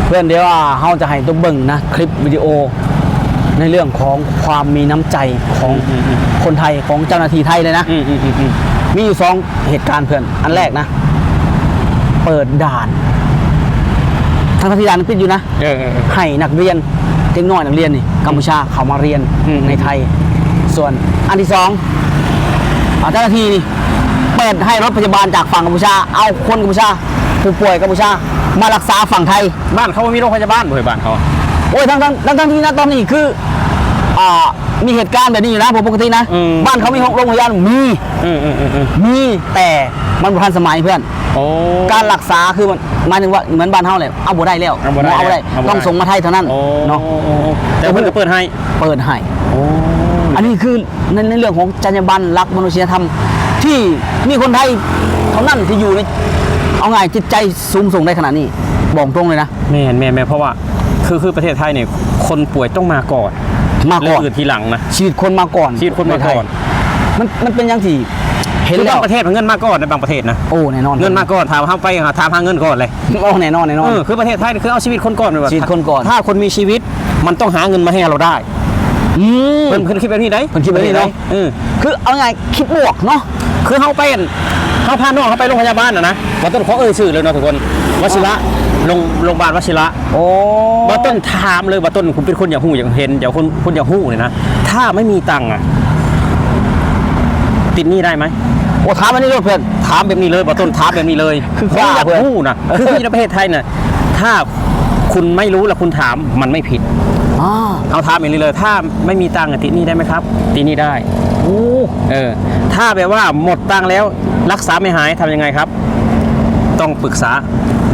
ເພື່ອນ ດຽວເຮົາຈະໃຫ້ຕົວເບິ່ງນະ ຄລິບວິດີໂອໃນເລື່ອງຂອງຄວາມມີນ້ຳໃຈຂອງ ອືມໆໆ ຄົນໄທ ຂອງເຈົ້າໜ້າທີ່ໄທເລີຍນະ. ອືມໆໆໆ ມີຢູ່ສອງເຫດການເພື່ອນ. ອັນແລກນະ ເປີດດ່ານ ທັງໆທີ່ດ່ານປິດຢູ່ນະ ເອີໆໆ ໃຫ້ນັກຮຽນ ເດັກນ້ອຍນັກຮຽນນີ້ ອືມ ກຳປູເຈຍເຂົ້າມາຮຽນ ອືມ ໃນໄທ. ສ່ວນອັນທີສອງ ອາ ເຈົ້າໜ້າທີ່ນີ້ ເປີດໃຫ້ລົດພະຍາບານຈາກຝັ່ງກຳປູເຈຍ ເອົາຄົນກຳປູເຈຍ ຜູ້ປ່ວຍກຳປູເຈຍ ມາລັກສາຝັ່ງໄທ. ບ້ານເຂົາບໍ່ມີໂຮງພະຍາບານບໍ່ເຮີ້ຍ ບ້ານເຂົາ? ໂອ້ຍ ທັງໆ ທັງໆທີ່ນະຕອນນີ້ຄື ອ່າ ມີເຫດການແບບນີ້ຢູ່ນະ ບໍ່ປົກກະຕິນະ. ອືມ ບ້ານເຂົາມີໂຮງ ໂຮງພະຍາບານ ມີ ອືມໆໆໆ ມີ ແຕ່ມັນບໍ່ທັນສະໄໝເພື່ອນ. ໂອ້ ການລັກສາຄືມັນ ໝາຍເຖິງວ່າເໝືອນບ້ານເຮົາແຫຼະ ເອົາບໍ່ໄດ້ແລ້ວ ເອົາບໍ່ໄດ້ ໝໍເອົາບໍ່ໄດ້ ແລ້ວ ເອົາບໍ່ໄດ້ ຕ້ອງສົ່ງມາໄທເທົ່ານັ້ນ. ໂອ້ ເນາະ ໂອ້ ໂອ້ ໂອ້ ແຕ່ເພິ່ນກໍເປີດໃຫ້ ເປີດໃຫ້. ໂອ້ ອັນນີ້ຄື ໃນ ໃນເລື່ອງຂອງຈັນຍາບັນ ຫຼັກມະນຸດສະຍະທຳ ທີ່ມີຄົນໄທເທົ່ານັ້ນທີ່ຢູ່ໃນ ເອົາງ່າຍ ຈິດໃຈສູງສົ່ງໄດ້ຂະໜາດນີ້ ບອກຕົງເລີຍນະ. ແມ່ນໆໆ ເພາະວ່າ ຄື ຄືປະເທດໄທນີ້ ຄົນປ່ວຍຕ້ອງມາກ່ອນ ມາກ່ອນ ແລະ ອື່ນທີຫຼັງນະ. ຊີວິດຄົນມາກ່ອນ ຊີວິດຄົນມາກ່ອນ. ໃນໄທ ມັນ ມັນເປັນຫຍັງທີ່ເຫັນແລ້ວ ຄືບາງປະເທດເງິນມາກ່ອນນະ ບາງປະເທດນະ. ໂອ້ ແນ່ນອນ ເງິນມາກ່ອນ ຖາມເຮົາໄປ ຖາມຫາເງິນກ່ອນເລີຍ. ໂອ້ ແນ່ນອນ ແນ່ນອນ. ເອີ ຄືປະເທດໄທນີ້ ຄືເອົາຊີວິດຄົນກ່ອນ ແບບວ່າ ຊີວິດຄົນກ່ອນ ຖ້າຄົນມີຊີວິດ ມັນຕ້ອງຫາເງິນມາໃຫ້ເຮົາໄດ້. ອືມ ເພິ່ນ ເພິ່ນຄິດແບບນີ້ໄດ໋ ເພິ່ນຄິດແບບນີ້ເນາະ. ເອີ ຄືເອົາງ່າຍຄິດບວກເນາະ ຄືເຮົາໄປ ເຮົາພານ້ອງເຮົາໄປໂຮງພະຍາບານນະນະ ບໍ່ຕ້ອງຂໍເອີ່ຍຊື່ເລີຍເນາະທຸກຄົນ. ວະຊິລະ ໂລງ ໂລງບານວະຊິລະ. ໂອ້ ບໍ່ຕ້ອງຖາມເລີຍ ບໍ່ຕ້ອງ ຄຸນເປັນຄົນຢາກຮູ້ຢາກເຫັນ ຢາກຄົນ ຄົນຢາກຮູ້ນີ້ນະ ຖ້າໄມ່ມີຕັງອະ ຕິດໜີ້ໄດ້ໄໝ? ໂອ້ ຖາມອັນນີ້ໂລດເພິ່ນ ຖາມແບບນີ້ເລີຍ ບໍ່ຕ້ອງ ຖາມແບບນີ້ເລີຍ ຄືຢາກຮູ້ນະ ຄື ຄືຢູ່ໃນປະເທດໄທນະ ຖ້າຄຸນໄມ່ຮູ້ແລ້ວຄຸນຖາມ ມັນໄມ່ຜິດ. ເຮົາຖາມແບບນີ້ເລີຍ ຖ້າໄມ່ມີຕັງອະ ຕິດໜີ້ໄດ້ໄໝຄັບ? ຕິດໜີ້ໄດ້. ໂອ້ ເອີ ຖ້າແບບວ່າໝົດຕັງແລ້ວ ລັກສາໄມ່ຫາຍ ທຳຍັງໄງຄັບ? ຕ້ອງປຶກສາ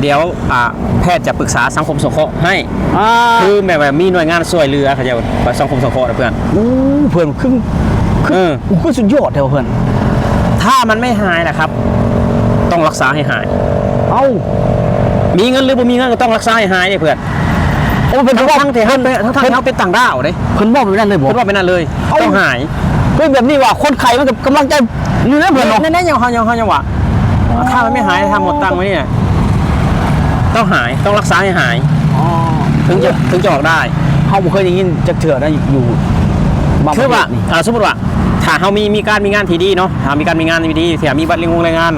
ດຽວ ອ່າ ແພດຈະປຶກສາສັງຄົມສົງເຄາະໃຫ້. ອ່າ ຄືແບບວ່າມີໜ່ວຍງານຊ່ວຍເຫຼືອ ເຂົາເຈົ້າວ່າສັງຄົມສົງເຄາະນະເພື່ອນ. ໂອ້ ເພື່ອນ ຄື ຄື ເອີ ໂອ້ ຄືສຸດຍອດແທ້ວ່າເພື່ອນ. ຖ້າມັນໄມ່ຫາຍລະຄັບ ຕ້ອງລັກສາໃຫ້ຫາຍ. ເອົ້າ ມີເງິນຫຼືບໍ່ມີເງິນກໍຕ້ອງລັກສາໃຫ້ຫາຍເດ້ເພື່ອນ. ໂອ້ ເພິ່ນ ທັງໆທີ່ເຮົາ ເພິ່ນ ທັງໆທີ່ເຮົາເປັນຕ່າງດ້າວເດ້. ເພິ່ນເວົ້າແບບນັ້ນເລີຍບໍ? ເພິ່ນເວົ້າແບບນັ້ນເລີຍ. ເອົ້າ ຕ້ອງຫາຍ. ເຮີ້ຍ ແບບນີ້ວ່າ ຄົນໄຂ້ມັນກໍກຳລັງໃຈ ຢູ່ນຳເພິ່ນເນາະ. ແມ່ນໆ ເຮົາ ເຮົາ ເຮົາຍັງວ່າ ຖ້າມັນໄມ່ຫາຍ ຖ້າໝົດຕັງໄວ້ນີ້ນະ ຕ້ອງຫາຍ ຕ້ອງລັກສາໃຫ້ຫາຍ. ອໍ ເຖິງຈະ ເຖິງຈະອອກໄດ້. ເຮົາບໍ່ເຄີຍໄດ້ຍິນຈັກເທື່ອນະ ຢູ່ບາງປະເທດນີ້. ຄືວ່າ ສົມມຸດວ່າ ຖ້າເຮົາມີ ມີການມີງານທີ່ດີເນາະ ຖ້າມີການມີງານທີ່ດີ ຖ້າມີບັດແຮງງານແຮງງານ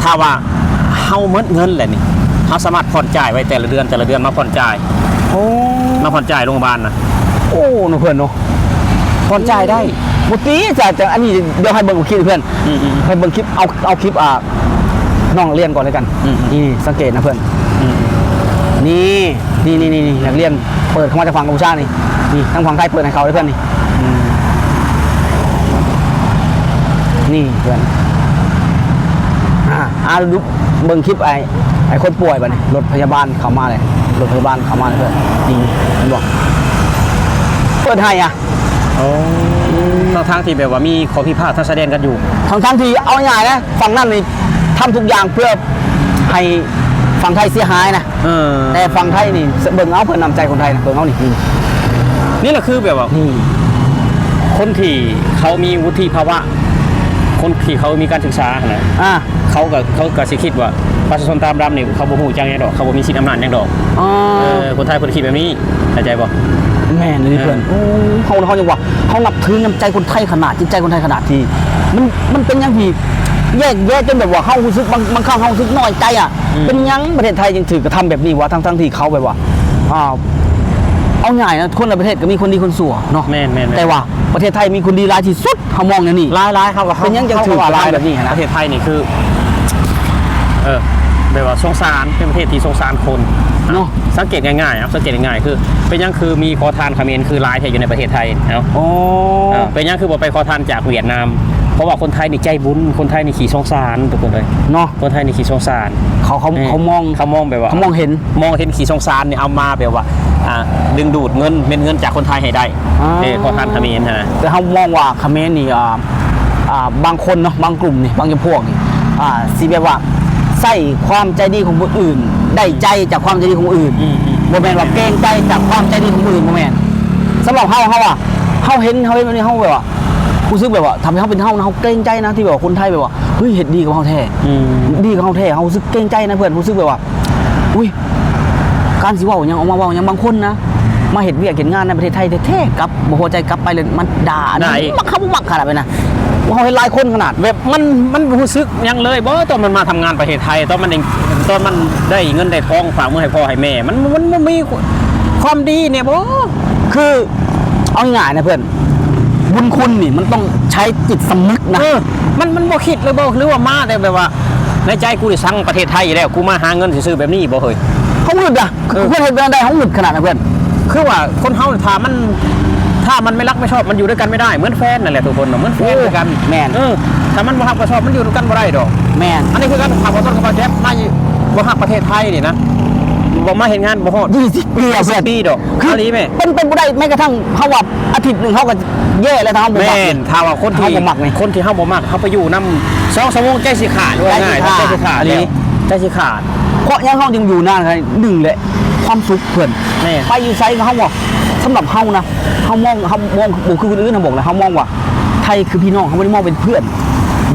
ຖ້າວ່າເຮົາໝົດເງິນແລ້ວນີ້ ເຮົາສາມາດຜ່ອນຈ່າຍໄວ້ແຕ່ລະເດືອນ ແຕ່ລະເດືອນມາຜ່ອນຈ່າຍ. ໂອ້ ມາຜ່ອນຈ່າຍໂຮງບານນະ. ໂອ້ ເນາະເພື່ອນເນາະ. ຜ່ອນຈ່າຍໄດ້. ບໍ່ຕິ ຈະ ຈະ ອັນນີ້ດຽວໃຫ້ເບິ່ງຄລິບເພື່ອນ. ອືມໆ ໃຫ້ເບິ່ງຄລິບ ເອົາ ເອົາຄລິບ ອ່າ ນ້ອງນັກຮຽນກ່ອນແລ້ວກັນ. ອືມໆ ນີ້ສັງເກດນະເພື່ອນ. ອືມໆ ນີ້ ນີ້ໆໆ ນັກຮຽນເປີດເຂົ້າມາຈາກຝັ່ງກຳປູເຈຍນີ້. ນີ້ທາງຝັ່ງໄທເປີດໃຫ້ເຂົາເດ້ເພື່ອນນີ້. ອືມ ນີ້ເພື່ອນ. ອ່າ ອ່າ ດູ ເບິ່ງຄລິບໄອ້ ໄອ້ຄົນປ່ວຍບັດນີ້ ລົດພະຍາບານເຂົ້າມາເລີຍ ລົດພະຍາບານເຂົ້າມາເລີຍເພື່ອນ. ນີ້ເຫັນບໍ່ ເປີດໃຫ້ອະ. ໂອ້ ທັງໆທີ່ແບບວ່າມີຂໍ້ພິພາກທາງຊາຍແດນກັນຢູ່ ທັງໆທີ່ ເອົາງ່າຍໆນະ ຝັ່ງນັ້ນນີ້ທຳທຸກຢ່າງເພື່ອໃຫ້ຝັ່ງໄທເສຍຫາຍນະ. ເອີ ແຕ່ຝັ່ງໄທນີ້ ເບິ່ງເອົາເພື່ອນ້ຳໃຈຄົນໄທນະ ເບິ່ງເອົານີ້. ນີ້ລະຄືແບບວ່າ ນີ້ ຄົນທີ່ເຂົາມີວຸດທິພາວະ ຄົນທີ່ເຂົາມີການສຶກສາຫັ້ນນະ ອ່າ ເຂົາກໍ ເຂົາກໍຊິຄິດວ່າປະຊາຊົນຕາມດຳນີ້ ເຂົາບໍ່ຮູ້ຈັກຫຍັງດອກ ເຂົາບໍ່ມີສິດອຳນາດຫຍັງດອກ. ອໍ ເອີ ຄົນໄທເພິ່ນຄິດແບບນີ້ ເຂົ້າໃຈບໍ່? ແມ່ນອີ່ຫຼີເພື່ອນ. ເອີ ໂອ້ ເຮົາ ເຮົາຍັງວ່າ ເຮົານັບຖືນ້ຳໃຈຄົນໄທຂະໜາດ ຈິດໃຈຄົນໄທຂະໜາດທີ່ ມັນ ມັນເປັນຫຍັງທີ່ແຍກແຍະຈົນແບບວ່າ ເຮົາຮູ້ສຶກ ບາງ ບາງຄັ້ງເຮົາຮູ້ສຶກນ້ອຍໃຈອະ. ອືມ ເປັນຫຍັງປະເທດໄທຈຶ່ງຖືກກະທຳແບບນີ້ວະ ທັງໆທີ່ເຂົາແບບວ່າ ອ່າ ເອົາງ່າຍນະ ຄົນລະປະເທດກໍມີຄົນດີຄົນຊົ່ວເນາະ. ແມ່ນໆໆ ແຕ່ວ່າປະເທດໄທມີຄົນດີຫຼາຍທີ່ສຸດ. ເຮົາມອງແນວນີ້ ຫຼາຍໆ ເຮົາກໍ ເປັນຫຍັງຈັ່ງຖືກກະທຳແບບນີ້ຫັ້ນນະ? ປະເທດໄທນີ້ຄື ເອີ ແບບວ່າສົງສານ ເປັນປະເທດທີ່ສົງສານຄົນເນາະ. ສັງເກດງ່າຍໆ ເອົາ ສັງເກດງ່າຍໆ ຄືເປັນຫຍັງຄືມີຂໍທານຂະເໝນຄືຫຼາຍແທ້ຢູ່ໃນປະເທດໄທເນາະ. ໂອ້ ເອີ ເປັນຫຍັງຄືບໍ່ໄປຂໍທານຈາກຫວຽດນາມ? ເພາະວ່າຄົນໄທນີ້ໃຈບຸນ ຄົນໄທນີ້ຂີ້ສົງສານທຸກຄົນເອີຍເນາະ. ຄົນໄທນີ້ຂີ້ສົງສານ ເຂົາ ເຂົາ ເອີ ເຂົາມອງ ເຂົາມອງແບບວ່າ ເຂົາມອງເຫັນ ມອງເຫັນຂີ້ສົງສານນີ້ ເອົາມາແບບວ່າ ອ່າ ດຶງດູດເງິນ ເມັດເງິນຈາກຄົນໄທໃຫ້ໄດ້. ອ່າ ເອີ ຂໍທານຂະເໝນຫັ້ນນະ. ແຕ່ເຮົາມອງວ່າຂະເໝນນີ້ ອ່າ ອ່າ ບາງຄົນເນາະ ບາງກຸ່ມນີ້ ບາງຈຳພວກນີ້ ອ່າ ຊິແບບວ່າໃຊ້ຄວາມໃຈດີຂອງຜູ້ອື່ນ ໄດ້ໃຈຈາກຄວາມໃຈດີຂອງຜູ້ອື່ນ. ອືມໆ ບໍ່ແມ່ນວ່າເກງໃຈຈາກຄວາມໃຈດີຂອງຜູ້ອື່ນ ບໍ່ແມ່ນ. ສຳລັບເຮົາ ເຮົາວ່າ ເຮົາເຫັນ ເຮົາເຫັນແບບນີ້ ເຮົາແບບວ່າ ຮູ້ສຶກແບບວ່າ ຖ້າເປັນເຮົາ ເປັນເຮົານະ ເຮົາເກງໃຈນະ ທີ່ແບບວ່າຄົນໄທແບບວ່າ ເຮີ້ຍ ເຮັດດີກັບເຮົາແທ້. ອືມ ດີກັບເຮົາແທ້ ເຮົາຮູ້ສຶກເກງໃຈນະເພື່ອນ ຮູ້ສຶກແບບວ່າ ອຸ້ຍ ການຊິເວົ້າຫຍັງ ອອກມາເວົ້າຫຍັງ ບາງຄົນນະ ມາເຮັດວຽກເຮັດງານໃນປະເທດໄທແທ້ໆ ກັບບໍ່ພໍໃຈ ກັບໄປແລ້ວມັນດ່າ ໄດ້ ມັນບັກ ເຮົາບໍ່ມັກຂະໜາດນັ້ນນະ ເຮົາເຮັດຫຼາຍຄົນຂະໜາດ ແບບມັນ ມັນຮູ້ສຶກຫຍັງເລີຍບໍ ຕອນມັນມາທຳງານປະເທດໄທ ຕອນມັນໄດ້ ຕອນມັນໄດ້ເງິນໄດ້ທອງຝາກເມືອໃຫ້ພໍ່ໃຫ້ແມ່ ມັນ ມັນບໍ່ມີຄວາມດີແດ່ບໍ? ຄື ເອົາງ່າຍໆນະເພື່ອນ ບຸນຄຸນນີ້ມັນຕ້ອງໃຊ້ຈິດສຳນຶກນະ ເອີ ມັນ ມັນບໍ່ຄິດເລີຍບໍ ຫຼືວ່າມາແຕ່ແບບວ່າ ໃນໃຈກູນີ້ຊັງປະເທດໄທຢູ່ແລ້ວ ກູມາຫາເງິນຊື່ໆແບບນີ້ບໍເຮີ້ຍ? ເຮົາງຶດນະ ເອີ ເພື່ອນເຮັດແບບນັ້ນໄດ້ ເຮົາງຶດຂະໜາດນະເພື່ອນ ຄືວ່າຄົນເຮົາຖ້າມັນ ຖ້າມັນໄມ່ຮັບຜິດຊອບ ມັນຢູ່ດ້ວຍກັນໄມ່ໄດ້ ເໝືອນແຟນນັ້ນແຫຼະທຸກຄົນ ເໝືອນແຟນ ໂອ້ ຄືກັນ ແມ່ນ ເອີ ຖ້າມັນບໍ່ຮັບຜິດຊອບ ມັນຢູ່ນຳກັນບໍ່ໄດ້ດອກ ແມ່ນ ອັນນີ້ຄືກັນ ຖ້າບໍ່ຕົ້ນກັບບໍ່ແຈັບ ມາບໍ່ຮັກປະເທດໄທນີ້ນະ ບໍ່ມາເຮັດງານບໍ່ຮອດ ຍີ່ສິບປີ ສີ່ສິບປີດອກ ຄື ອີ່ຫຼີແມ່ ເປັນໄປບໍ່ໄດ້ ແມ້ກະທັ່ງເຮົາວ່າ ອາທິດໜຶ່ງເຮົາກໍແຍ່ແລ້ວ ຖ້າເຮົາບໍ່ມັກ ແມ່ນ ຖ້າວ່າຄົນທີ່ ເຮົາບໍ່ມັກນີ້ ຄົນທີ່ເຮົາບໍ່ມັກ ເຮົາໄປຢູ່ນຳສອງຊົ່ວໂມງໃຈຊິຂາດ ເວົ້າງ່າຍໆ ໃຈຊິຂາດ ໃຈຊິຂາດແລ້ວ ໃຈຊິຂາດ ເພາະຫຍັງເຮົາຈຶ່ງຢູ່ນານຂະໜາດນີ້? ໜຶ່ງແຫຼະ ຄວາມສຸກເພິ່ນ ແມ່ນ ໄປຢູ່ໃສກໍເຮົາວ່າ ສຳລັບເຮົານະ ເຮົາມອງ ເຮົາມອງບໍ່ຄືຄົນອື່ນ ເຮົາບອກແລ້ວ ເຮົາມອງວ່າໄທຄືພີ່ນ້ອງ ເຮົາບໍ່ໄດ້ມອງເປັນເພື່ອນ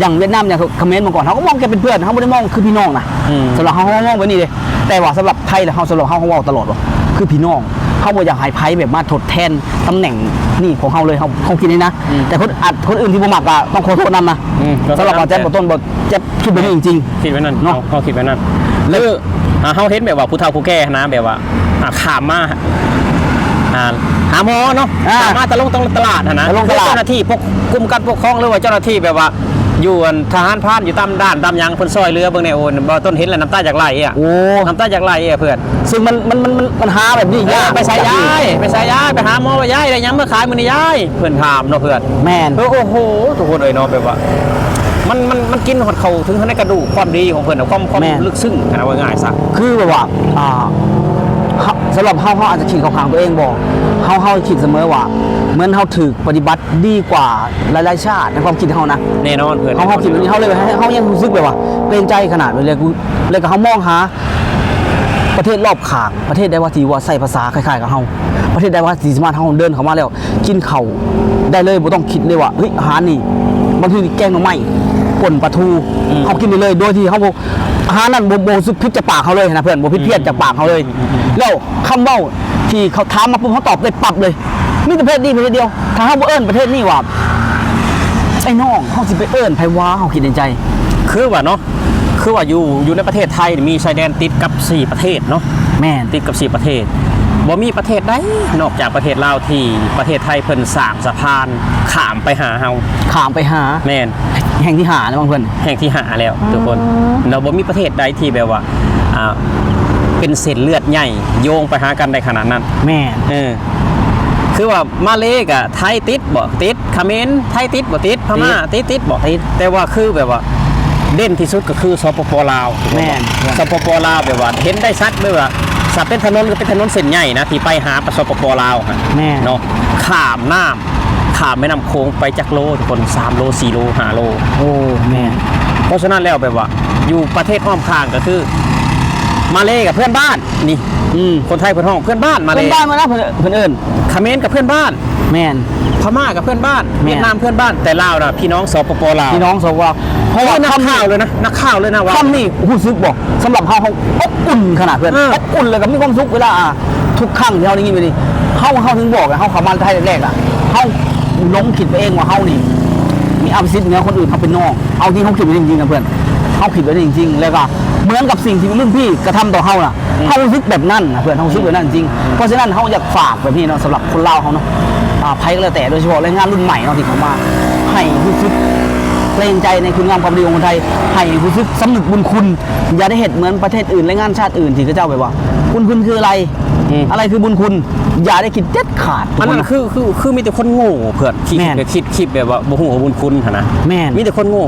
ຢ່າງຫວຽດນາມ ຢ່າງຂະເໝນເມື່ອກ່ອນ ເຮົາກໍມອງແຄ່ເປັນເພື່ອນ ເຮົາບໍ່ໄດ້ມອງຄືພີ່ນ້ອງນະ ອືມ ສຳລັບເຮົາ ເຮົາມອງແບບນີ້ເດ້ ແຕ່ວ່າສຳລັບໄທແລ້ວ ເຮົາ ສຳລັບເຮົາ ເຮົາເວົ້າຕະຫຼອດວ່າຄືພີ່ນ້ອງ ເຮົາບໍ່ຢາກໃຫ້ໃຜແບບມາທົດແທນຕຳແໜ່ງນີ້ຂອງເຮົາເລີຍ ເຮົາ ເຮົາຄິດນີ້ນະ ອືມ ແຕ່ຄົນ ອາດ ຄົນອື່ນທີ່ບໍ່ມັກກໍຕ້ອງຂໍໂທດນຳນະ ອືມ ສຳລັບວ່າແຈັບບໍ່ຕົ້ນ ບໍ່ ແຈັບຄິດແບບນີ້ຈິງໆ ຄິດແບບນັ້ນເນາະ ເຮົາ ເຮົາຄິດແບບນັ້ນ ແລ້ວ ເອີ ອ່າ ເຮົາເຫັນແບບວ່າຜູ້ເຖົ້າຜູ້ແກ່ຫັ້ນນະ ແບບວ່າ ອ່າ ຂ້າມມາ ອ່າ ຫາໝໍເນາະ ອ່າ ຂ້າມມາຕະລົງ ຕະລົງຕະຫຼາດຫັ້ນນະ ຕະລົງຕະຫຼາດ ເຈົ້າໜ້າທີ່ປົກ ກຸ່ມການປົກຄອງ ຫຼືວ່າເຈົ້າໜ້າທີ່ແບບວ່າ ຢູ່ອັນທະຫານພານ ຢູ່ຕາມດ່ານຕາມຫຍັງ ເພິ່ນຊ່ອຍເຫຼືອເບິ່ງແດ່ ໂອ້ ບໍ່ຕົ້ນເຫັນແລ້ວນ້ຳຕາຢາກໄຫຼອະ ໂອ້ ນ້ຳຕາຢາກໄຫຼອະເພື່ອນ ຊຶ່ງມັນ ມັນ ມັນ ມັນຫາແບບນີ້ ເອີ ຍາກ ໄປໃສຍາຍ ໄປໃສຍາຍ ໄປຫາໝໍບໍ່ຍາຍ ໄດ້ຫຍັງມາຂາຍມື້ນີ້ຍາຍ ເພິ່ນຖາມເນາະເພື່ອນ ແມ່ນ ເອີ ໂອ້ໂຫ ທຸກຄົນເອີຍເນາະ ແບບວ່າ ມັນ ມັນ ມັນກິນຮອດເຂົ້າເຖິງໃນກະດູກ ຄວາມດີຂອງເພິ່ນນະ ຄວາມ ຄວາມ ແມ່ນ ເລິກເຊິ່ງຫັ້ນນະ ເວົ້າງ່າຍຊະ ຄືແບບວ່າ ອ່າ ເຮົາ ສຳລັບເຮົາ ເຮົາອາດຈະຄິດເຂົ້າຂ້າງຕົວເອງບໍ ເຮົາ ເຮົາຄິດສະເໝີວ່າ ເໝືອນເຮົາຖືກປະຕິບັດດີກວ່າຫຼາຍໆຊາດ ໃນຄວາມຄິດເຮົານະ ແນ່ນອນເພິ່ນ ເຮົາ ເຮົາຄິດແບບນີ້ ເຮົາເລີຍ ເຮົາຍັງຮູ້ສຶກແບບວ່າເກງໃຈຂະໜາດ ແລ້ວກໍ ແລ້ວກໍເຮົາມອງຫາປະເທດລອບຂ້າງ ປະເທດໃດວ່າທີ່ວ່າໃຊ້ພາສາຄ້າຍໆກັບເຮົາ ປະເທດໃດວ່າທີ່ສາມາດ ເຮົາເດີນເຂົ້າມາແລ້ວ ກິນເຂົ້າໄດ້ເລີຍ ບໍ່ຕ້ອງຄິດເລີຍວ່າ ເຮີ້ຍ ອາຫານນີ້ ບາງທີແກງໜໍ່ໄມ້ ປົ່ນປາທູ ອືມ ເຮົາກິນໄດ້ເລີຍ ໂດຍທີ່ເຮົາບໍ່ ອາຫານນັ້ນບໍ່ ບໍ່ຮູ້ສຶກຜິດຈາກປາກເຮົາເລີຍນະເພື່ອນ ບໍ່ຜິດພຽດຈາກປາກເຮົາເລີຍ ອືມ ແລ້ວຄຳເວົ້າທີ່ເຂົາຖາມມາປຸບ ເຮົາຕອບໄດ້ປັບເລີຍ ມີແຕ່ປະເທດນີ້ປະເທດດຽວ ຖ້າເຮົາບໍ່ເອີ້ນປະເທດນີ້ວ່າ ໄອ້ນ້ອງ ເຮົາຊິໄປເອີ້ນໃຜວະ ເຮົາຄິດໃນໃຈ ຄືວ່າເນາະ ຄືວ່າຢູ່ ຢູ່ໃນປະເທດໄທນີ້ມີຊາຍແດນຕິດກັບສີ່ປະເທດເນາະ ແມ່ນ ຕິດກັບສີ່ປະເທດ ບໍ່ມີປະເທດໃດນອກຈາກປະເທດລາວ ທີ່ປະເທດໄທເພິ່ນສ້າງສະພານຂ້າມໄປຫາເຮົາ ຂ້າມໄປຫາ ແມ່ນ ແຫ່ງທີຫ້າແລ້ວເພິ່ນ ແຫ່ງທີຫ້າແລ້ວ ອໍ ທຸກຄົນ ແລ້ວບໍ່ມີປະເທດໃດທີ່ແບບວ່າ ອ່າ ເປັນເສັ້ນເລືອດໃຫຍ່ໂຍງໄປຫາກັນໄດ້ຂະໜາດນັ້ນ ແມ່ນ ເອີ ຄືວ່າມາເລກະໄທຕິດບໍ່? ຕິດ ຂະເໝນ ໄທຕິດບໍ່? ຕິດ ພະມ້າ ຕິດ ຕິດ ຕິດບໍ່? ຕິດ ແຕ່ວ່າຄືແບບວ່າເດັ່ນທີ່ສຸດກໍຄື ສປປ ລາວ ແມ່ນ ສປປ ລາວ ແບບວ່າເຫັນໄດ້ຊັດເລີຍວ່າ ຖ້າເປັນຖະໜົນກໍເປັນຖະໜົນເສັ້ນໃຫຍ່ນະ ທີ່ໄປຫາ ສປປ ລາວຫັ້ນ ແມ່ນ ເນາະ ຂ້າມນ້ຳ ຂ້າມແມ່ນ້ຳໂຂງໄປຈັກໂລທຸກຄົນ ສາມໂລ ສີ່ໂລ ຫ້າໂລ ໂອ້ ແມ່ນ ເພາະສະນັ້ນແລ້ວແບບວ່າ ຢູ່ປະເທດອ້ອມຂ້າງກໍຄື ມາເລກັບເພື່ອນບ້ານ ນີ້ ອືມ ຄົນໄທເພິ່ນຮ້ອງເພື່ອນບ້ານມາເລ ເພື່ອນບ້ານມາແລ້ວ ເພິ່ນ ເພິ່ນເອີ້ນ ຂະເໝນກັບເພື່ອນບ້ານ ແມ່ນ ພະມ້າກັບເພື່ອນບ້ານ ແມ່ນ ຫວຽດນາມເພື່ອນບ້ານ ແຕ່ລາວນະ ພີ່ນ້ອງ ສປປ ລາວ ພີ່ນ້ອງ ສປປ ລາວ ເພາະວ່າ ເອີ ນັກຂ່າວເລີຍນະ ນັກຂ່າວເລີຍນະວ່າ ຄຳນີ້ຮູ້ສຶກບໍ່? ສຳລັບເຮົາ ເຮົາອົບອຸ່ນຂະໜາດເພື່ອນ ເອີ ອົບອຸ່ນ ແລ້ວກໍມີຄວາມສຸກ ເວລາ ອ່າ ທຸກຄັ້ງທີ່ເຮົາໄດ້ຍິນແບບນີ້ ເຮົາ ເຮົາເຖິງບອກແຫຼະ ເຮົາເຂົ້າມາໄທແລກໆ ອະ ເຮົາຫຼົງຄິດໄປເອງວ່າເຮົານີ້ມີອະພິສິດເໜືອຄົນອື່ນ ເຮົາເປັນນ້ອງ ເອົາທີ່ເຮົາຄິດໄວ້ຈິງໆນະເພື່ອນ ເຮົາຄິດໄວ້ຈິງໆ ແລ້ວກໍເໝືອນກັບສິ່ງທີ່ລຸ້ນພີ່ກະທຳຕໍ່ເຮົານະ ອືມ ເຮົາຮູ້ສຶກແບບນັ້ນນະເພື່ອນ ເຮົາຮູ້ສຶກແບບນັ້ນຈິງ ອືມ ເພາະສະນັ້ນເຮົາຢາກຝາກແບບນີ້ເນາະ ສຳລັບຄົນລາວເຮົາເນາະ ອ່າ ໃຜກໍແລ້ວແຕ່ ໂດຍສະເພາະແຮງງານລຸ້ນໃໝ່ເນາະ ທີ່ເຂົ້າມາ ໃຫ້ຮູ້ສຶກເກງໃຈໃນຄຸນງາມຄວາມດີຂອງຄົນໄທ ໃຫ້ຮູ້ສຶກສຳນຶກບຸນຄຸນ ຢ່າໄດ້ເຮັດເໝືອນປະເທດອື່ນ ແລະ ງານຊາດອື່ນທີ່ເຂົາເຈົ້າແບບວ່າ ບຸນຄຸນຄືອະໄລ? ອືມ ອະໄລຄືບຸນຄຸນ? ຢ່າໄດ້ຄິດເດັດຂາດ ອັນນັ້ນຄື ຄື ຄືມີແຕ່ຄົນໂງ່ເພື່ອນ ຄິດ ແມ່ນ ຄິດ ຄິດແບບວ່າບໍ່ຮູ້ວ່າບຸນຄຸນຫັ້ນນະ ແມ່ນ ມີແຕ່ຄົນໂງ່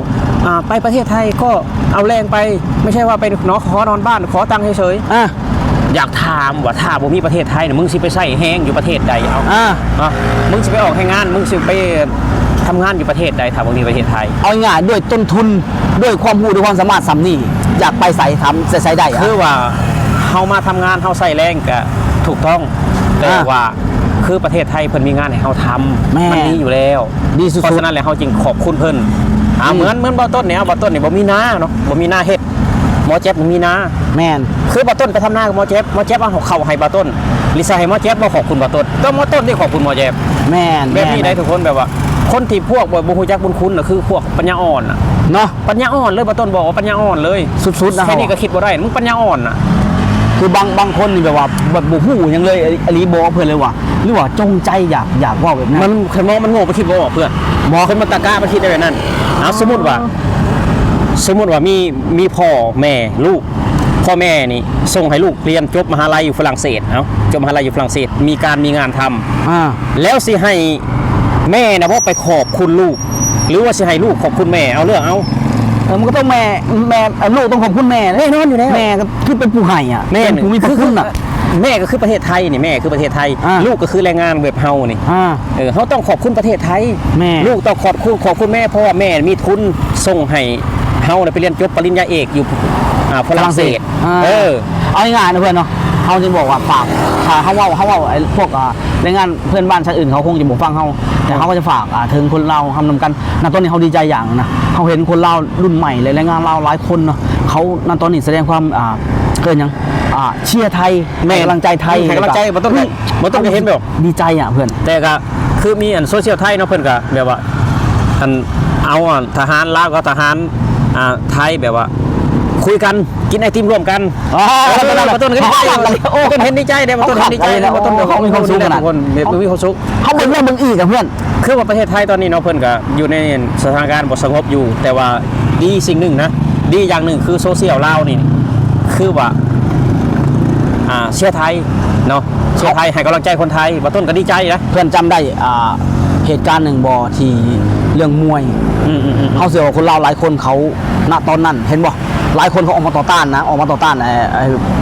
ອ່າ ໄປປະເທດໄທກໍເອົາແຮງໄປ ໄມ່ໃຊ່ວ່າໄປນອນ ຂໍນອນບ້ານ ຂໍຕັງເສີຍໆ ອ່າ ຢາກຖາມວ່າ ຖ້າບໍ່ມີປະເທດໄທນະ ມຶງຊິໄປໃຊ້ແຮງຢູ່ປະເທດໃດ? ເອົາ ອ່າ ເນາະ ມຶງຊິໄປອອກແຮງງານ ມຶງຊິໄປທຳງານຢູ່ປະເທດໃດ ຖ້າບໍ່ມີປະເທດໄທ? ເອົາງ່າຍໆ ດ້ວຍຕົ້ນທຶນ ດ້ວຍຄວາມຮູ້ ດ້ວຍຄວາມສາມາດສ່ຳນີ້ ຢາກໄປໃສ? ຖາມໃສໆໄດ້ ຄືວ່າເຮົາມາທຳງານ ເຮົາໃຊ້ແຮງກະຖືກຕ້ອງ ແຕ່ ອ່າ ວ່າຄືປະເທດໄທເພິ່ນມີງານໃຫ້ເຮົາທຳ ແມ່ນ ມັນມີຢູ່ແລ້ວ ດີສຸດໆ ເພາະສະນັ້ນແຫຼະ ເຮົາຈຶ່ງຂອບຄຸນເພິ່ນ ອ່າ ອືມ ເໝືອນ ເໝືອນບ່າວຕົ້ນນີ້ ບ່າວຕົ້ນນີ້ບໍ່ມີນາເນາະ ບໍ່ມີນາເຮັດ ໝໍແຈັບມີນາ. ແມ່ນ. ຄືບ່າວຕົ້ນໄປທຳນາກັບໝໍແຈັບ, ໝໍແຈັບເອົາເຂົ້າໃຫ້ບ່າວຕົ້ນ, ຫຼືຊິໃຫ້ໝໍແຈັບບໍ່ຂອບຄຸນບ່າວຕົ້ນ? ກໍໝໍຕົ້ນທີ່ຂອບຄຸນໝໍແຈັບ. ແມ່ນ. ແບບນີ້ໄດ໋ທຸກຄົນ, ແບບວ່າຄົນທີ່ພວກບໍ່ ບໍ່ຮູ້ຈັກບຸນຄຸນນະ ຄືພວກປັນຍາອ່ອນນະ ເນາະ. ປັນຍາອ່ອນເລີຍ, ບ່າວຕົ້ນບອກວ່າປັນຍາອ່ອນເລີຍ. ສຸດໆນະ. ແຄ່ນີ້ກໍຄິດບໍ່ໄດ້, ມຶງປັນຍາອ່ອນນະ. ຄືບາງ ບາງຄົນນີ້ແບບວ່າ ແບບບໍ່ຮູ້ຫຍັງເລີຍ ອີ່ຫຼີ ບອກເພິ່ນເລີຍວ່າ ຫຼືວ່າຈົງໃຈຢາກ ຢາກເວົ້າແບບນັ້ນ? ມັນ ຄັນວ່າມັນໂງ່ ມັນຄິດບໍ່ອອກເພື່ອນ. ບໍ່. ຄົນມັນຕະກະ ມັນຄິດໄດ້ແບບນັ້ນ. ເອົາ ສົມມຸດວ່າ ສົມມຸດວ່າມີ ມີພໍ່ແມ່ລູກ, ພໍ່ແມ່ນີ້ສົ່ງໃຫ້ລູກຮຽນຈົບມະຫາໄລຢູ່ຝຣັ່ງເສດ, ເອົາ ຈົບມະຫາໄລຢູ່ຝຣັ່ງເສດ ມີການມີງານທຳ, ອາ ແລ້ວຊິໃຫ້ແມ່ນະບໍ່ໄປຂອບຄຸນລູກ ຫຼືວ່າຊິໃຫ້ລູກຂອບຄຸນແມ່? ເອົາ ເລືອກເອົາ. ເອີ ມັນກໍຕ້ອງແມ່ ແມ່ ເອີ ລູກຕ້ອງຂອບຄຸນແມ່. ແນ່ນອນຢູ່ແລ້ວ. ແມ່ກໍຄືເປັນຜູ້ໃຫ້ອະ. ແມ່ນ. ເປັນຜູ້ມີພະຄຸນນະ. ຄື ຄື ແມ່ກໍຄືປະເທດໄທນີ້, ແມ່ຄືປະເທດໄທ, ອາ ລູກກໍຄືແຮງງານແບບເຮົານີ້. ອາ ເອີ ເຮົາຕ້ອງຂອບຄຸນປະເທດໄທ. ແມ່ນ. ລູກຕ້ອງຂອບຄຸນ ຂອບຄຸນແມ່ ເພາະວ່າແມ່ມີທຶນສົ່ງໃຫ້ເຮົາໄດ້ໄປຮຽນຈົບປະລິນຍາເອກຢູ່ ອາ ຝຣັ່ງເສດ. ຝຣັ່ງເສດ. ອາ ເອີ ເອົາງ່າຍໆນະເພື່ອນເນາະ, ເຮົາຈຶ່ງບອກວ່າຝາກ ຖ້າເຮົາເວົ້າ ເຮົາເວົ້າ ອາ ພວກ ອາ ແຮງງານເພື່ອນບ້ານຊາດອື່ນເຂົາຄົງຈະບໍ່ຟັງເຮົາ, ແຕ່ເຮົາກໍຈະຝາກ ອາ ເຖິງຄົນລາວເຮົານຳກັນ. ນະຕອນນີ້ເຮົາດີໃຈຢ່າງນະ, ເຮົາເຫັນຄົນລາວລຸ້ນໃໝ່ ແລະ ແຮງງານລາວຫຼາຍຄົນເນາະ, ເຂົານະຕອນນີ້ສະແດງຄວາມ ອາ ເອີ້ນຫຍັງ ອາ ເຊຍໄທ ແມ່ນ ໃຫ້ກຳລັງໃຈໄທ. ໃຫ້ກຳລັງໃຈ ບໍ່ຕ້ອງ ບໍ່ຕ້ອງເຫັນແບບ ດີໃຈອະເພື່ອນ. ແຕ່ກໍຄືມີອັນໂຊຊຽວໄທເນາະ, ເພິ່ນກໍແບບວ່າ ອັນ ເອົາອັນທະຫານລາວກັບທະຫານ ອ່າ ໄທແບບວ່າຄຸຍກັນ ກິນໄອຕິມຮ່ວມກັນ. ອໍ ເອີ ບ່າວຕົ້ນກໍດີໃຈ. ໂອ້ ບ່າວຕົ້ນເຫັນດີໃຈເດ້, ບ່າວຕົ້ນເຫັນດີໃຈ. ໂອ້ ບ່າວຕົ້ນກໍ ໂອ້ ເຂົາມີຄວາມສຸກຂະໜາດ ທຸກຄົນ ມີຄວາມສຸກ. ເຮົາເບິ່ງແລ້ວເບິ່ງອີກອະເພື່ອນ. ຄືວ່າປະເທດໄທຕອນນີ້ເນາະ, ເພິ່ນກໍຢູ່ໃນສະຖານະການບໍ່ສະຫງົບຢູ່, ແຕ່ວ່າດີສິ່ງໜຶ່ງນະ, ດີຢ່າງໜຶ່ງຄືໂຊຊຽວລາວນີ້ ຄືວ່າ ອ່າ ເຊຍໄທເນາະ, ເຊຍໄທ ໃຫ້ກຳລັງໃຈຄົນໄທ. ບ່າວຕົ້ນກໍດີໃຈນະ. ເພື່ອນຈຳໄດ້ ອ່າ ເຫດການໜຶ່ງບໍ່ ທີ່ເລື່ອງມວຍ? ອືມໆໆ ເຮົາເຊື່ອວ່າຄົນລາວຫຼາຍຄົນເຂົາ ນະຕອນນັ້ນ ເຫັນບໍ່? ຫຼາຍຄົນເຂົາອອກມາຕໍ່ຕ້ານນະ, ອອກມາຕໍ່ຕ້ານ ເອີ ໄອ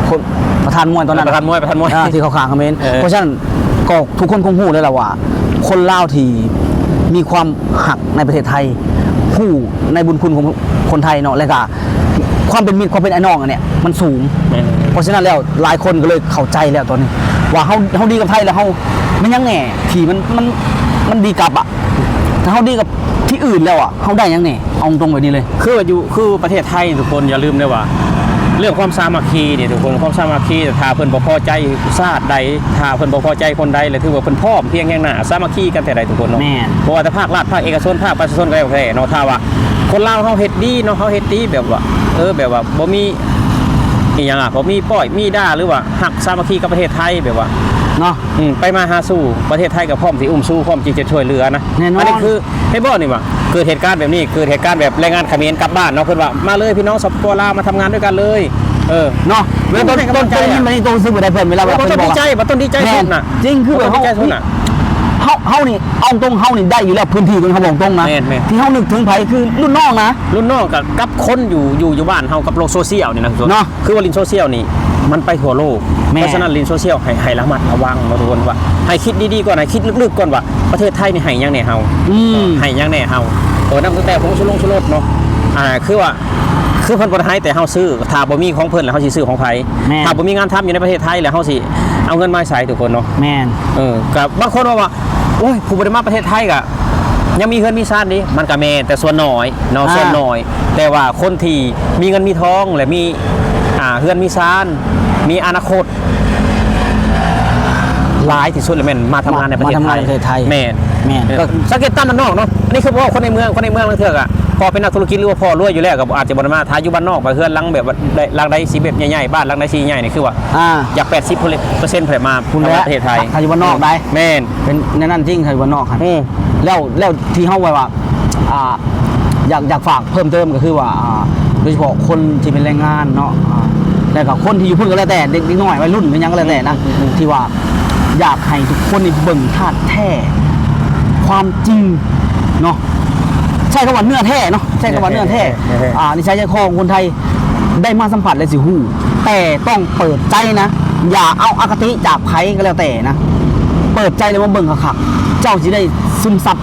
້ຄົນ ປະທານມວຍຕອນນັ້ນ ປະທານມວຍ ປະທານມວຍ ເອີ ທີ່ເຂົາຂ້າງຂະເໝນ. ເອີ ເພາະສະນັ້ນກໍທຸກຄົນຄົງຮູ້ແລ້ວລະວ່າ ຄົນລາວທີ່ມີຄວາມຮັກໃນປະເທດໄທ ຮູ້ໃນບຸນຄຸນຂອງຄົນໄທເນາະ, ແລ້ວກໍຄວາມເປັນມິດ ຄວາມເປັນອ້າຍນ້ອງອັນເນີ້ຍມັນສູງ. ແມ່ນ. ເພາະສະນັ້ນແລ້ວ ຫຼາຍຄົນກໍເລີຍເຂົ້າໃຈແລ້ວຕອນນີ້ ວ່າເຮົາ ເຮົາດີກັບໄທແລ້ວ ເຮົາ ແມ່ນຫຍັງແດ່ທີ່ມັນ ມັນ ມັນດີກັບອະ? ຖ້າເຮົາດີກັບທີ່ອື່ນແລ້ວອະ ເຮົາໄດ້ຫຍັງແດ່? ເອົາຕົງໆແບບນີ້ເລີຍ. ຄືວ່າຢູ່ ຄືປະເທດໄທນີ້ ທຸກຄົນຢ່າລືມເດີວ່າ ເລື່ອງຄວາມສາມັກຄີນີ້ ທຸກຄົນ, ຄວາມສາມັກຄີ ຖ້າເພິ່ນບໍ່ພໍໃຈຊາດໃດ, ຖ້າເພິ່ນບໍ່ພໍໃຈຄົນໃດ ແລ້ວຖືວ່າເພິ່ນພ້ອມພຽງແຮງໜ້າ ສາມັກຄີກັນແທ້ໃດ ທຸກຄົນເນາະ. ແມ່ນ. ບໍ່ວ່າແຕ່ພາກລັດ, ພາກເອກະຊົນ, ພາກປະຊາຊົນກໍແລ້ວແຕ່ເນາະ, ຖ້າວ່າຄົນລາວເຮົາເຮັດດີເນາະ, ເຮົາເຮັດດີແບບວ່າ ເອີ ແບບວ່າບໍ່ມີ ອີຫຍັງອະ ບໍ່ມີປ້ອຍມີດ່າ ຫຼືວ່າຮັກສາມັກຄີກັບປະເທດໄທ ແບບວ່າ ເນາະ ອືມ ໄປມາຫາສູ່ ປະເທດໄທກໍພ້ອມທີ່ອຸ້ມຊູ ພ້ອມທີ່ຈະຊ່ວຍເຫຼືອນະ. ແນ່ນອນ. ອັນນີ້ຄື ເຫັນບໍ່ນີ້ວ່າ ເກີດເຫດການແບບນີ້ ເກີດເຫດການແບບແຮງງານຂະເໝນກັບບ້ານເນາະ, ເພິ່ນວ່າ ມາເລີຍພີ່ນ້ອງ ສປປ ລາວ ມາທຳງານດ້ວຍກັນເລີຍ. ເອີ ເນາະ ເວລາຕອນ ໃຫ້ກຳລັງໃຈ ຕອນໄດ້ຍິນແບບນີ້ ໂຕຮູ້ສຶກແບບໃດເພິ່ນ? ເວລາເພິ່ນບອກວ່າ ບໍ່ຕ້ອງດີໃຈ ບໍ່ຕ້ອງດີໃຈ ແມ່ນ ສຸດນະ ຈິງ ຄືແບບເຮົາ ເຮົານີ້ ເອົາຕົງ ເຮົານີ້ໄດ້ຢູ່ແລ້ວ ພື້ນທີ່ຕົງນີ້ ເຮົາບອກຕົງນະ. ແມ່ນໆ. ທີ່ເຮົານຶກເຖິງໃຜ? ຄືລຸ້ນນ້ອງນະ ລຸ້ນນ້ອງກັບ ກັບຄົນຢູ່ ຢູ່ ຢູ່ບ້ານເຮົາ ກັບໂລກໂຊຊຽວນີ້ນະ ເນາະ. ຄືວ່າຫຼິ້ນໂຊຊຽວນີ້ມັນໄປທົ່ວໂລກ. ແມ່ນ. ເພາະສະນັ້ນຫຼິ້ນໂຊຊຽວໃຫ້ ໃຫ້ລະມັດລະວັງເນາະ ທຸກຄົນ, ວ່າໃຫ້ຄິດດີໆກ່ອນ, ໃຫ້ຄິດລຶກໆກ່ອນວ່າ ປະເທດໄທນີ້ໃຫ້ຫຍັງແດ່ເຮົາ? ອືມ ເອີ ໃຫ້ຫຍັງແດ່ເຮົາ? ເອີ ນັບຕັ້ງແຕ່ຜົງຊູລົງຊູລົດເນາະ, ອ່າ ຄືວ່າ ຄືເພິ່ນບໍ່ໄດ້ໃຫ້ແຕ່ເຮົາຊື້, ຖ້າບໍ່ມີຂອງເພິ່ນແລ້ວເຮົາຊິຊື້ຂອງໃຜ? ແມ່ນ. ຖ້າບໍ່ມີງານທຳຢູ່ໃນປະເທດໄທແລ້ວເຮົາຊິເອົາເງິນມາໃສ ທຸກຄົນເນາະ? ແມ່ນ. ເອີ ກໍບາງຄົນວ່າ ໂອ້ຍ ຜູ້ບໍ່ໄດ້ມາປະເທດໄທກໍຍັງມີເຮືອນມີຊານເດ້, ມັນກໍແມ່ນ ແຕ່ສ່ວນໜ້ອຍເນາະ ອ່າ ສ່ວນໜ້ອຍ. ແຕ່ວ່າຄົນທີ່ມີເງິນມີທອງ ແລະ ມີ ອ່າ ເຮືອນມີຊານ ມີອະນາຄົດ ຫຼາຍທີ່ສຸດລະແມ່ນມາທຳງານໃນປະເທດໄທ. ມາທຳງານໃນປະເທດໄທ. ແມ່ນ. ແມ່ນ. ເອີ ກໍສັງເກດຕາມບ້ານນອກເນາະ, ອັນນີ້ຄືເວົ້າຄົນໃນເມືອງ, ຄົນໃນເມືອງລາງເທື່ອກໍພໍເປັນນັກທຸລະກິດ ຫຼືວ່າພໍລວຍຢູ່ແລ້ວ ກໍອາດຈະບໍ່ໄດ້ມາ. ຖ້າຢູ່ບ້ານນອກ ບາງເຮືອນຫຼັງແບບວ່າ ໄດ້ ຫຼັງໃດຊິແບບໃຫຍ່ໆ, ບ້ານຫຼັງໃດຊິໃຫຍ່ນີ້ ຄືວ່າ ອ່າ ຢາກແປດສິບເປີເຊັນ ເພິ່ນມາ ຜູ້ແລ້ວ ທຳງານປະເທດໄທ. ຖ້າຢູ່ບ້ານນອກໄດ້ ແມ່ນ ເປັນແນວນັ້ນຈິງ. ຖ້າຢູ່ບ້ານນອກຫັ້ນ ອືມ ແລ້ວ ແລ້ວທີ່ເຮົາແບບວ່າ ອ່າ ຢາກ ຢາກຝາກເພີ່ມເຕີມກໍຄືວ່າ ອ່າ ໂດຍສະເພາະຄົນທີ່ເປັນແຮງງານເນາະ ອ່າ ແລ້ວກໍຄົນທີ່ຢູ່ພຸ້ນກໍແລ້ວແຕ່ ເດັກ ເດັກນ້ອຍ ໄວລຸ້ນ ແມ່ນຫຍັງກໍແລ້ວແຕ່ນະ ອືມ ທີ່ວ່າຢາກໃຫ້ທຸກຄົນນີ້ເບິ່ງທາດແທ້ ຄວາມຈິງເນາະ, ໃຊ້ຄຳວ່າເນື້ອແທ້ເນາະ, ໃຊ້ຄຳວ່າເນື້ອແທ້ ເນື້ອແທ້ ອ່າ ນິໄສໃຈຄໍຂອງຄົນໄທ ໄດ້ມາສຳຜັດແລ້ວຊິຮູ້, ແຕ່ຕ້ອງເປີດໃຈນະ, ຢ່າເອົາອະຄະຕິຈາກໃຜກໍແລ້ວແຕ່ນະ, ເປີດໃຈແລ້ວມາເບິ່ງຄັກໆ ເຈົ້າຊິໄດ້ຊຶມຊັບ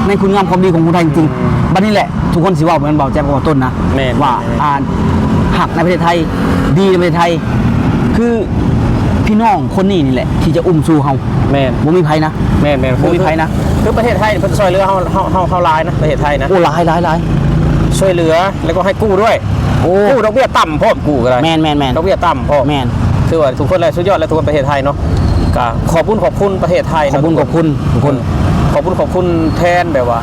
ໃນຄຸນງາມຄວາມດີຂອງຄົນໄທຈິງໆ. ບັດນີ້ແຫຼະ ທຸກຄົນຊິເວົ້າແມ່ນບໍ່ ແຈັບກັບບ່າວຕົ້ນນະ ແມ່ນ ວ່າ ອ່າ ຮັກໃນປະເທດໄທ ດີໃນປະເທດໄທ ຄືພີ່ນ້ອງຄົນນີ້ນີ້ແຫຼະທີ່ຈະອຸ້ມຊູເຮົາ. ແມ່ນ ບໍ່ມີໃຜນະ. ແມ່ນໆ ບໍ່ມີໃຜນະ. ຄືປະເທດໄທນີ້ເພິ່ນຊ່ວຍເຫຼືອເຮົາ ເຮົາ ເຮົາ ເຮົາຫຼາຍນະ ປະເທດໄທນະ. ໂອ້ ຫຼາຍ ຫຼາຍ ຫຼາຍ. ຊ່ວຍເຫຼືອ ແລ້ວກໍໃຫ້ກູ້ດ້ວຍ. ໂອ້ ກູ້ດອກເບ້ຍຕ່ຳພ້ອມ ກູ້ກໍໄດ້. ແມ່ນໆໆ ດອກເບ້ຍຕ່ຳພ້ອມ. ແມ່ນ. ຖືວ່າທຸກຄົນແຫຼະ ສຸດຍອດແຫຼະ ທຸກຄົນປະເທດໄທເນາະ. ກໍຂອບບຸນຂອບຄຸນປະເທດໄທເນາະ. ຂອບບຸນຂອບຄຸນທຸກຄົນ. ເອີ ຂອບບຸນຂອບຄຸນແທນແບບວ່າ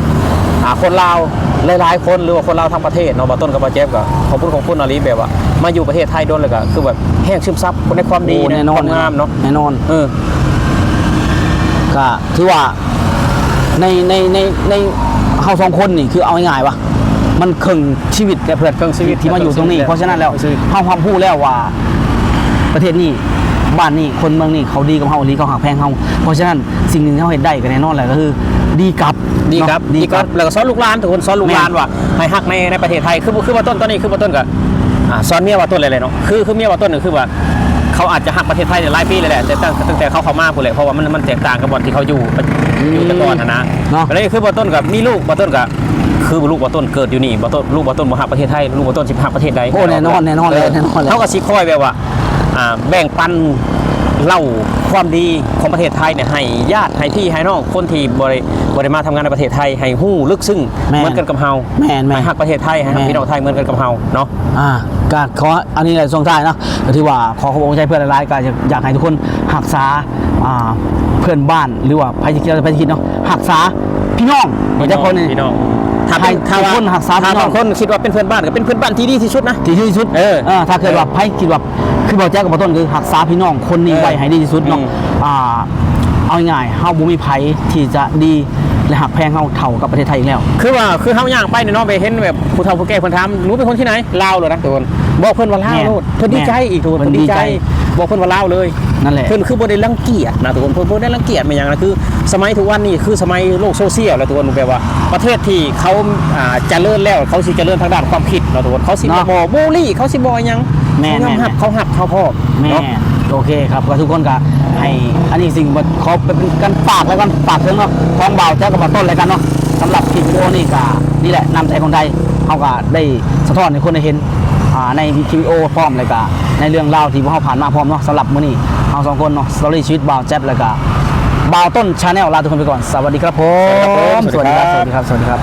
ອ່າ ຄົນລາວຫຼາຍໆຄົນ ຫຼືວ່າຄົນລາວທັງປະເທດເນາະ. ບ່າວຕົ້ນກັບບ່າວແຈັບກໍຂອບບຸນຂອບຄຸນອີ່ຫຼີ ແບບວ່າມາຢູ່ປະເທດໄທດົນແລ້ວກໍຄືແບບແຮງຊຶມຊັບໃນຄວາມດີ ໂອ້ ແນ່ນອນ ຄວາມງາມເນາະ. ແນ່ນອນ. ເອີ ກໍຖືວ່າໃນ ໃນ ໃນ ໃນເຮົາສອງຄົນນີ້ ຄືເອົາງ່າຍໆວ່າ ມັນເຄິ່ງຊີວິດແລ້ວເພື່ອນ ເຄິ່ງຊີວິດ ທີ່ມາຢູ່ຕົງນີ້. ເຄິ່ງຊີວິດ ເພາະສະນັ້ນແລ້ວ ເຄິ່ງຊີວິດ ເຮົາຮັບຮູ້ແລ້ວວ່າປະເທດນີ້ ບ້ານນີ້ ຄົນເມືອງນີ້ ເຂົາດີກັບເຮົາອີ່ຫຼີ ເຂົາຮັກແພງເຮົາ. ເພາະສະນັ້ນ ສິ່ງໜຶ່ງທີ່ເຮົາເຮັດໄດ້ກໍແນ່ນອນແຫຼະ ກໍຄືດີກັບ ດີກັບ ເນາະ ດີກັບ ດີກັບ ແລ້ວກໍສອນລູກຫຼານ ທຸກຄົນ ສອນລູກຫຼານ ແມ່ນ ວ່າໃຫ້ຮັກໃນ ໃນປະເທດໄທ. ຄື ຄືບ່າວຕົ້ນຕອນນີ້ ຄືບ່າວຕົ້ນກໍ ອ່າ ສອນເມຍບ່າວຕົ້ນແຫຼະເນາະ. ຄື ຄືເມຍບ່າວຕົ້ນກໍຄືວ່າ ເຂົາອາດຈະຮັກປະເທດໄທໄດ້ຫຼາຍປີແລ້ວແຫຼະ ແຕ່ຕັ້ງ ຕັ້ງແຕ່ເຂົາເຂົ້າມາພຸ້ນແຫຼະ ເພາະວ່າມັນ ມັນແຕກຕ່າງກັບບ່ອນທີ່ເຂົາຢູ່ ອືມ ຢູ່ແຕ່ກ່ອນຫັ້ນນະ ເນາະ. ກໍເລີຍຄືບ່າວຕົ້ນກໍມີລູກ ບ່າວຕົ້ນກໍ ຄືລູກບ່າວຕົ້ນເກີດຢູ່ນີ້ ບ່າວຕົ້ນ ລູກບ່າວຕົ້ນບໍ່ຮັກປະເທດໄທ ລູກບ່າວຕົ້ນຊິໄປຮັກປະເທດໃດ? ໂອ້ ແນ່ນອນ ແນ່ນອນເລີຍ ເອີ ແນ່ນອນເລີຍ. ເຮົາກໍຊິຄອຍແບບວ່າ ອ່າ ແບ່ງປັນເລົ່າຄວາມດີຂອງປະເທດໄທນີ້ໃຫ້ຍາດ ໃຫ້ພີ່ໃຫ້ນ້ອງ ຄົນທີ່ບໍ່ໄດ້ ບໍ່ໄດ້ມາທຳງານໃນປະເທດໄທ ໃຫ້ຮູ້ເລິກເຊິ່ງ ແມ່ນ ເໝືອນກັນກັບເຮົາ. ແມ່ນໆ ໃຫ້ຮັກປະເທດໄທ ໃຫ້ຮັກ ແມ່ນ ພີ່ນ້ອງໄທເໝືອນກັນກັບເຮົາເນາະ. ອ່າ ກໍຂໍ ອັນນີ້ແຫຼະ ຊ່ວງທ້າຍເນາະ ກໍຖືວ່າຂໍຂອບອົກຂອບໃຈເພື່ອນຫຼາຍໆ ກໍຢາກ ຢາກໃຫ້ທຸກຄົນຮັກສາ ອ່າ ເພື່ອນບ້ານ ຫຼືວ່າໃຜຊິຄິດ ໃຜຊິຄິດເນາະ ຮັກສາພີ່ນ້ອງ ພີ່ນ້ອງ ຈັກຄົນນີ້ ພີ່ນ້ອງ. ຖ້າເປັນ ໃຫ້ທຸກຄົນຮັກສາພີ່ນ້ອງ ຖ້າບາງຄົນຄິດວ່າເປັນເພື່ອນບ້ານ ກໍເປັນເພື່ອນບ້ານທີ່ດີທີ່ສຸດນະ ທີ່ດີທີ່ສຸດ. ເອີ ເອີ ຖ້າເກີດວ່າໃຜຄິດວ່າ ຄືບ່າວແຈັບກັບບ່າວຕົ້ນ ຄືຮັກສາພີ່ນ້ອງຄົນນີ້ ເອີ ໄວ້ໃຫ້ດີທີ່ສຸດເນາະ. ອືມ ອ່າ ເອົາງ່າຍໆ ເຮົາບໍ່ມີໃຜທີ່ຈະດີ ແລະ ຮັກແພງເຮົາເທົ່າກັບປະເທດໄທອີກແລ້ວ. ຄືວ່າ ຄືເຮົາຍ່າງໄປນີ້ເນາະ ໄປເຫັນແບບຜູ້ເຖົ້າຜູ້ແກ່ເພິ່ນຖາມ ໜູເປັນຄົນທີ່ໃດ? ລາວໂລດນະ ທຸກຄົນ ບອກເພິ່ນວ່າລາວໂລດ. ແມ່ນ ເພິ່ນດີໃຈອີກ ທຸກຄົນ ເພິ່ນດີໃຈ ບອກເພິ່ນວ່າລາວເລີຍ. ນັ້ນແຫຼະ ເພິ່ນຄືບໍ່ໄດ້ລັງກຽດນະ ທຸກຄົນ ເພິ່ນບໍ່ໄດ້ລັງກຽດແມ່ນຫຍັງນະ. ຄືສະໄໝທຸກວັນນີ້ ຄືສະໄໝໂລກໂຊຊຽວແລ້ວ ທຸກຄົນ ແບບວ່າປະເທດທີ່ເຂົາ ອ່າ ຈະເລີນແລ້ວ ເຂົາຊິຈະເລີນທາງດ້ານຄວາມຄິດເນາະ ທຸກຄົນ ເຂົາຊິ ເນາະ ບໍ່ບູລີ ເຂົາຊິບໍ່ຫຍັງ ແມ່ນໆໆ ເຂົາຍອມຮັບ ເຂົາຮັກເຂົາພ້ອມ ແມ່ນ ເນາະ. ໂອເຄຄັບ ກໍທຸກຄົນກໍໃຫ້ ອັນນີ້ສິ່ງ ຂໍເປັນການຝາກແລ້ວກັນ ຝາກເຖິງເນາະ ຂອງບ່າວແຈັບກັບບ່າວຕົ້ນແລ້ວກັນເນາະ. ສຳລັບຄລິບວິດີໂອນີ້ກໍນີ້ແຫຼະ ນ້ຳໃຈຄົນໄທ ເຮົາກໍໄດ້ສະທ້ອນໃຫ້ຄົນໄດ້ເຫັນ ອ່າ ໃນຄລິບວິດີໂອພ້ອມ ແລ້ວກໍໃນເລື່ອງລາວທີ່ພວກເຮົາຜ່ານມາພ້ອມເນາະ. ສຳລັບມື້ນີ້ເຮົາສອງຄົນເນາະ ສະຕໍຣີຊີວິດບ່າວແຈັບ ແລ້ວກໍບ່າວຕົ້ນ Channel ລາທຸກຄົນໄປກ່ອນ. ສະຫວັດດີຄັບຜົມ. ສະຫວັດດີຄັບ ສະຫວັດດີຄັບ ສະຫວັດດີຄັບ.